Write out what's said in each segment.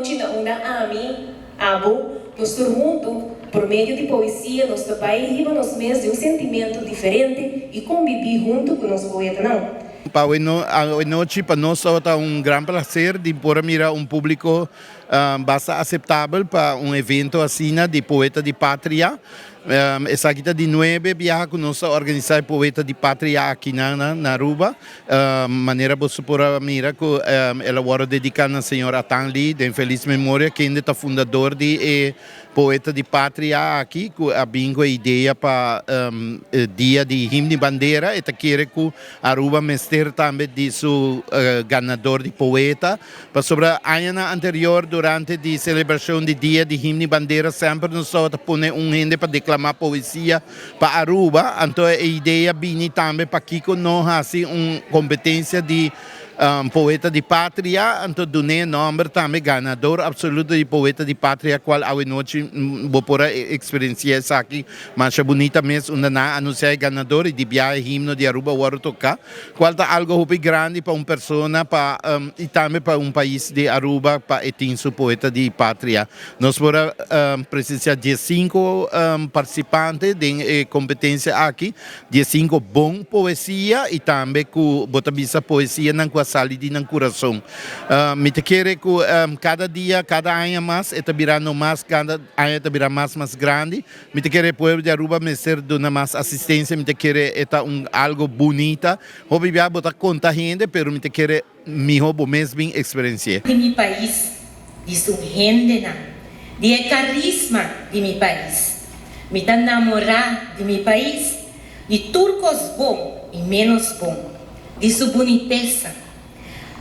anochi na unda ami, abo, nos tur huntu, por medio di poesia nos ta bai hiba nos mes di un sentimentu diferente i kombibí huntu ku nos poetanan. Pa awe nochi pa nos tabata un gran placer di por a mira un publico basta aceptabel pa un evento asina di Poeta di Patria. Esaki ta di nuebe biaha cu nos ta organisa e Poeta di Patria aki na Aruba. Manera boso por a mira cu el a wordo dedica na señor Atan Lee den feliz memoria kende ta fundador di e Poeta di Patria aki cu a bin cu e idea pa dia di Himno y Bandera. E ta kere cu Aruba mester tambe di su ganador di poeta. Pasobra añanan anterior durante di selebrashon di Dia di Himno i Bandera semper nos tabata pone un hende pa deklamá poesia pa Aruba, anto e idea bini tambe pakiko no hasi un kompetensia di Poeta di Patria, anto dun'é nòmber tambe ganador absoluto di Poeta di Patria kual awenochi bo por a eksperensiá esaki masha bunita mes unda nan a anunsiá e ganador i di biaha e himno di Aruba wòrdu toká. Cual ta algo hopi grandi pa un persona pa y tambe pa un pais di Aruba pa e tin su poeta di patria. Nos por a presencia diescinco participante den e competencia aki, diescinco bon poesia y tambe cu bo ta bisa poesianan cu a sali di nan curason. Mi ta kere cu cada dia, cada aña mas e ta birando mas, cada aña ta bira mas mas grandi. Mi ta kere e pueblo di Aruba mester duna mas asistencia, mi ta kere e ta un algo bunita. Hopi bia bo ta conta hende, pero mi ta kere miho bo mes bin experienci'e. Di mi pais, di su hendenan, di e carisma di mi pais. Mi ta namora di mi pais, di tur cos bon y menos bon, di su bunitesa.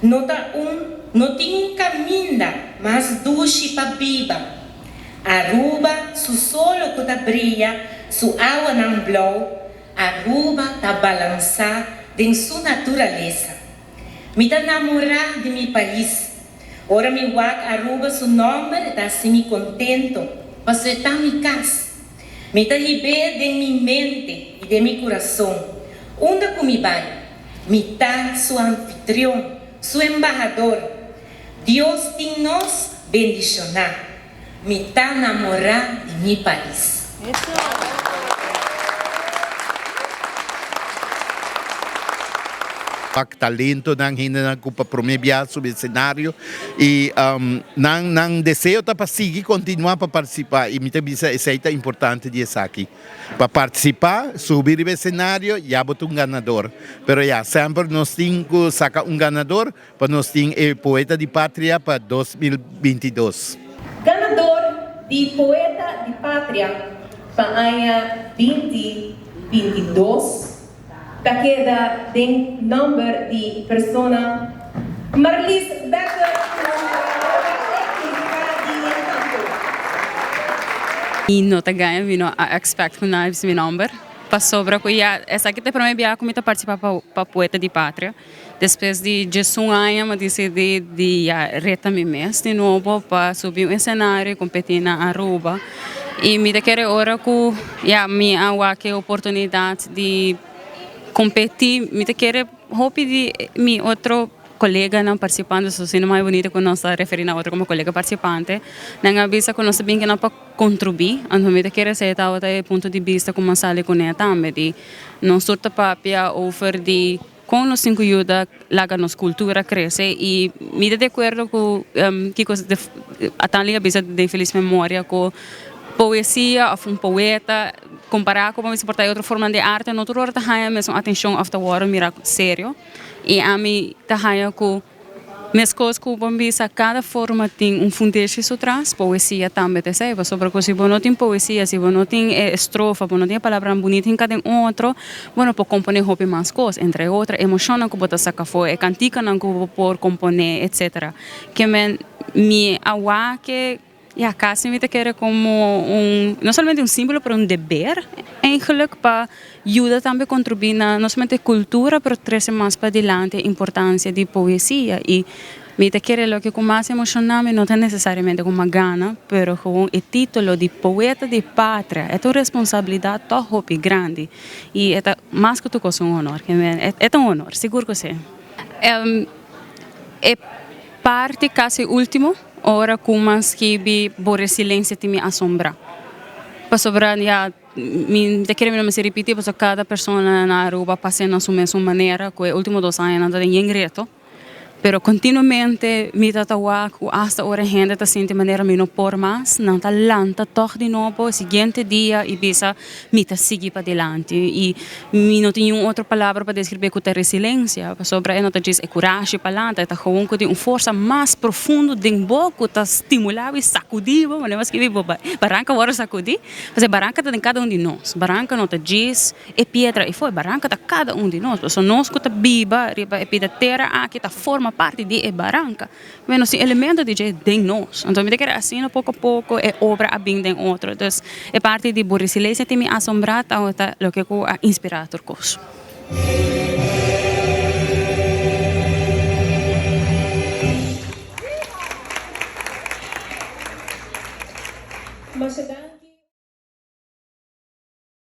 No ta un no tin un caminda mas dushi pa biba. Aruba su solo cu ta briya, su awanan blou, Aruba ta balansa den su naturalesa. Mi ta namora di mi pais. Ora mi wak Aruba su nomber e ta haci mi contento, paso e ta mi cas. Mi ta hib'é den mi mente y den mi curason, unda cu mi bay. Mi ta su anfitrion, su embahador. Dios tin nos bendishoná. Mi ta namorá di mi pais. Wak talentonan, hendenan ku pa promé biaha subi esenario i nan nan deseo ta pa sigui kontinuá pa partisipá i mi ta bisa esei ta importante di esaki. Pa partisipá, subi riba esenario, ya bo ta un ganador. Pero ya, semper nos tin ku saka un ganador pa nos tin e Poeta di Patria pa 2022. Ganador di Poeta di Patria pa aña 2022 ta keda den nòmber di persona Marlies Becker ku a logra e Erika di Encanto. Mi no ta gaña, mi no a expect ku nan a bisa mi nòmber, pasobra ku ya esaki ta e promé biaha ku mi ta partisipá pa Poeta di Patria. Despues di diesun aña mi a disidí di ya reta mi mes di nobo pa subi un esenario i kompetí na Aruba. I mi ta kere ora ku ya mi a wak e oportunidat di kompetí, mi ta kere hopi di mi otro koleganan partisipante, so asina mas bunita ku nos ta referí na otro komo kolega partisipante, nan a bisa ku nos ta bin kinan pa kontribuí, anto mi ta kere esei tabata e punto di bista ku mi a sali kuné tambe, di nos tur ta papia over di Kon nos tin ku yuda laga nos kultura krese i mi ta di akuerdo ku kiko Atanli a bisa den felis memoria ku poesia òf un poeta kompará ku por ta e otro formanan di arte no tur ora ta haña mesun atenshon òf ta wòrdu mira serio i ami ta haña ku Meskos ku bo bisa kada forma tin un fundeshi su tras, poesia tambe ta esei, pasobra ku si bo no tin poesia, si bo no tin e estrofa, bo no tin e palabranan bunita hinka den otro, bo no por komponé hopi mas kos, entre otro emoshonnan ku bo ta saka afó, e kantikanan ku bo por komponé, etsetera. Ke men mi a wak e. Ya, casi mi ta kere como un, no solamente un simbolo, pero un deber eigenlijk pa yuda tambe contribui na no solamente cultura, pero trece mas padilanti e importancia di poesia. Y mi ta kere loke cu mas emociona mi no ta necesariamente cu mi a gana, pero gewoon e titulo di poeta di patria, e ta un responsabilidad toch hopi grandi. Y e ta mas cu tur cos un honor, e ta un honor, sigur cu si. E. parti kasi ultimo, ora ku m'a skibi bo resilensia tin mi asombrá. Pasobra ya mi ta kere mi no mester ripití pasobra kada persona na Aruba pas'é na su mesun manera ku e ultimo dos añanan ta den yen reto. Pero continuamente mi ta ta wak cu hasta ora hende ta sinti manera mi no por mas, nan ta lanta tog di nobo e siguiente dia y bisa mi ta sigui padilanti. Y mi no tin niun otro palabra pa describi cu ta resilencia, pasobra e no ta djis e curashi pa lanta, e ta gewoon cu tin un forsa mas profundo den bo cu ta stimula bo y sacudi bo, manera bo a scribi bo baranca worde sacudi, pasobra e baranca ta den cada un di nos, baranca no ta djis. E piedra ei for, baranka ta kada un di nos, pasobra nos ku ta biba riba e pida tera aki ta forma parti di e baranka. Bueno, nos tin elemento di dje den nos. Anto mi ta kere asina poko a poko e obra a bin den otro. Dus e parti di bo resilencia tin mi asombrá tabata loke ku a inspirá tur kos. Masha danki.